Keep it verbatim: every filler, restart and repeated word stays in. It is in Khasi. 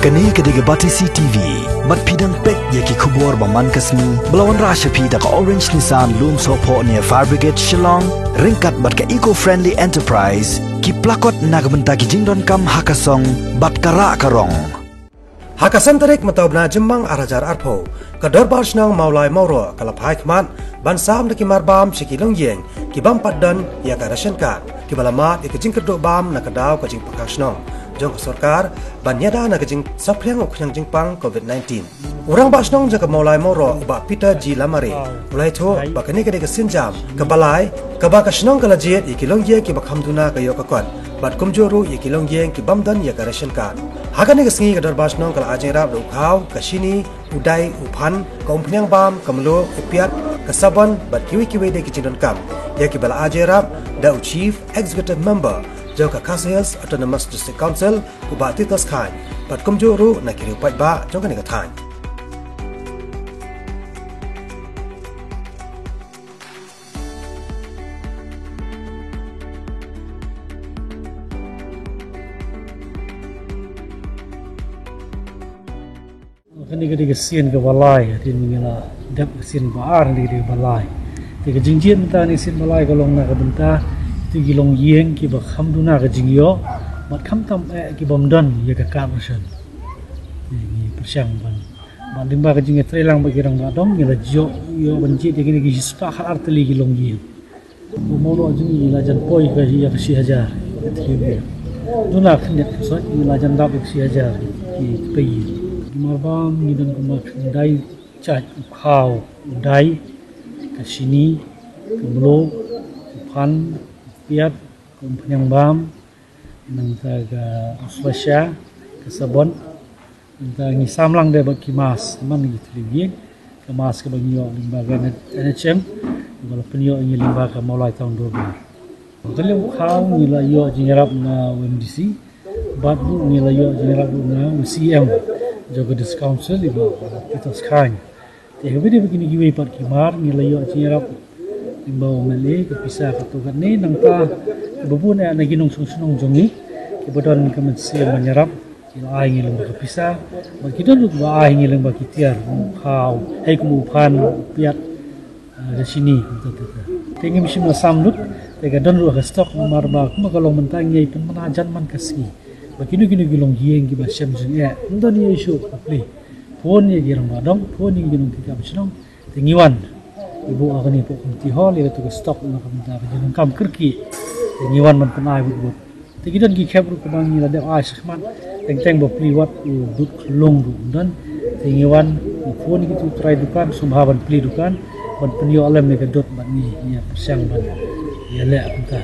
Kane ka dei ka Batesi T V. Bad phi dang peit ïa ki khubor ba man ka sngi ba la wanrah sha phi da ka Orange Nissan Lumsohphoh near Fire Brigade Shillong, ryngkat bad ka Eco Friendly Enterprise, ki plakot na ka bynta ki jingdonkam ha ka song bad ka rah ka rong. Ha ka san tarik mynta u bnai Jymmang ar hajar arphew, ka Dorbar Shnong Mawlai Mawroh ka la phai khmat ban sam da ki marbam sha ki longïing ki bym pat don ïa ka ration card, ki ba la mad ïa ka jingkyrduh bam na ka daw ka jingpyrkhat shnong jong ka sorkar ban ïada na ka jingsaphriang u khñiang jingpang covid nineteen. U Rangbah Shnong jong ka Mawlai Mawroh, u Bah Peter G Lamare, u la ïathuh ba kane ka dei ka sienjam kaba lai kaba ka shnong ka la jied ïa ki longïing ki ba kham duna ka ïoh ka kot, bad kumjuh ruh ïa ki longïing ki bym don ïa ka ration card. Ha kane ka sngi ka Dorbar Shnong ka la ai jingïarap da u khaw, ka shini, u dai, u phan, ka umphniang bam, ka mluh, u piat, ka sabon bad kiwei kiwei de ki jingdonkam ïa ki ba la ai jingïarap da u Chief Executive Member jong ka Khasi Hills Autonomous District Council, u Bah Titos Chyne, bad kumjuh ruh na ki riew paidbah jong kane ka thaiñ. Kane ka dei ka sien kaba lai, hadien ngi la dep ka sien ba ar, kane ka dei kaba lai. Te ka jingjied mynta kane ka sien ba lai ka long na ka bynta kito ki longïing ki ba kham duna ka jingïoh, bad khamtam eh ki bym don ïa ka card ration. Te ngi pyrshang ban, bad lyngba ka jingïatreilang bad ki rangbah dong, ngi la ïoh, ïoh ban jied ïa kine ki shispah khatar tylli ki longïing. Ka Mawroh jong ngi la jan poi ka ïa ka shi hajar, ka three wheeler. Duna khyndiat ka soi ngi la jan dap ïa ka shi hajar ki pei. Ki marbam ngi don kumba khyndai jait, u khaw, u dai, ka shini, ka mluh, u phan, u piat, ka umphniang bam, nangta ka u slasha, ka sabon. Nangta ngi sam lang de bad ki mask man ngi thliew ïing, ka mask kaba ngi ïoh lyngba ka N H M, kaba la pynïoh ïa ngi lyngba ka Mawlai Town Dorbar. Ka liang u khaw ngi la ïoh jingïarap na u M D C, bad ruh ngi la ïoh jingïarap ruh na u C E M jong ka District Council, i Bah Titos Chyne. Te haba ïadei bad kine kiwei pat ki mar ngi la ïoh jingïarap lyngba u M L A, ka pisa katto katne, nangta kiba bun eh na ki nongshong shnong jong ngi kiba don ka mynsiem ban ïarap, ki la ai ngi lyngba ka pisa, bad ki don ruh kiba ai ngi lyngba ki tiar, u khaw, hei kum u phan, u piat, ah, ka shini, kumta, kumta. Te ngim shym la sam lut, te ka don ruh ka stock, namar ba kumba ka long mynta ngi ïai pynmynta jan man ka sngi ba kino kino ki longïing kiba shem jingeh, ym don ïa shuh ka plie. Phone ïa ki rangbah dong, phone ïa ki nongtrei kam shnong. Te ngi wan, ngi buh ha kane hapoh Community Hall ïa katu ka stock na ka bynta ka jingdonkam kyrkieh. Te ngi wan ban pynai wut wut. Te ki don ki khep ruh kaba ngi la dep ai shakhmat, teng teng ba plie wat u dud khyllung ruh ym don. Te ngi wan, ngi phone ïa kitu ki trai dukan, sngewbha ban plie dukan, ban pynïoh lem ïa ka dud bad ngi, ngi ïa pyrshang ban ïaleh kumta.